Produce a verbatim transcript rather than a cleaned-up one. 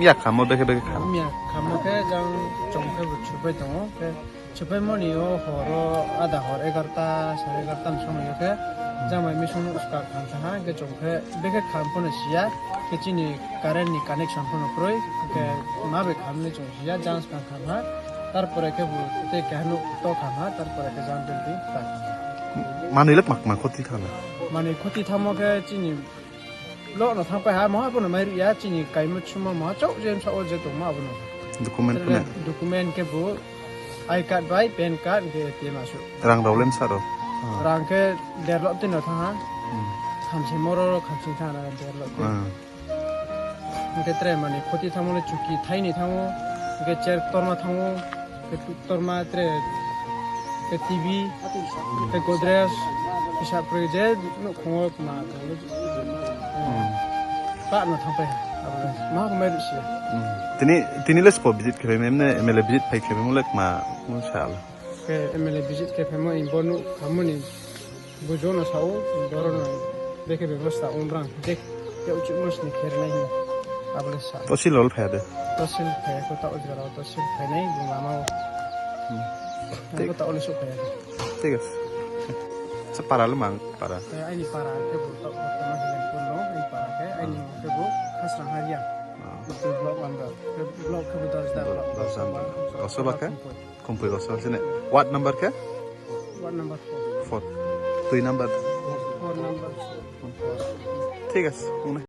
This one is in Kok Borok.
Ya kamo bekhe bekhe kha. Miya kamo khe jang chong khe bo chupai tongo. Khe chupai moni o horo ada hor egarta, sare egarta ni somoi khe jamai misung uska kham tha ha, khe chong khe bekhe kham pono siya, khe chini current ni connection pono kroi, khe ma bai kham ni chong siya, jang skang kham ha, tarpore khe bo tei kehano to kham ha, tarpore khe jang building ta. Manui le mak mak khoti thana. Mani khoti thamo khe chini Block no thang pai ha, moha bono mai rwya, chini kaimuk sumo moha chok je sa o je tongma abono. Document kune? Document khe bo I card bai pan card khe A T M asuk. Rang rok le msa rok? Rang khe der lakh twi no thang ha. Hmm. Khamsi moro khamsi thang na der lakh twi. Hmm. Hingke tre mani khoti thango le chuki thaini thango, hingke chair torma thango. Torma tre ke T V ke Godrej kisa pore je nuk khungo ma. Hmm. Pa no thang pai ha abo ma ko mai rusi. Hmm. Tini tini le spo visit khe mai ne M L A visit pai khe mai le ma mo sal. Ke M L A visit khe phai mo in bonu khamoni. Bujono sao, borokno bekhe bebosta wng brang, bek, bek uchuk mosni kher nai hino. Abole sa. Tosil rol phaya de. Tosil phaya ko ta ujgara tosil phainai bung lama o. Hmm. Ang ko ta ole sok phaya. Thik ase. Sa para le mang para. Te aini para ke bu ta ko ta ma hilan purno, aini para ke, aini ke bu khasra hariya. Ah. Block one ga. Block ke bu das da. Block. Das da. Osoba ke? Kompui Gosor sini. Ward number ke? Ward number four. Four. Tui number? Four number. Thik ase.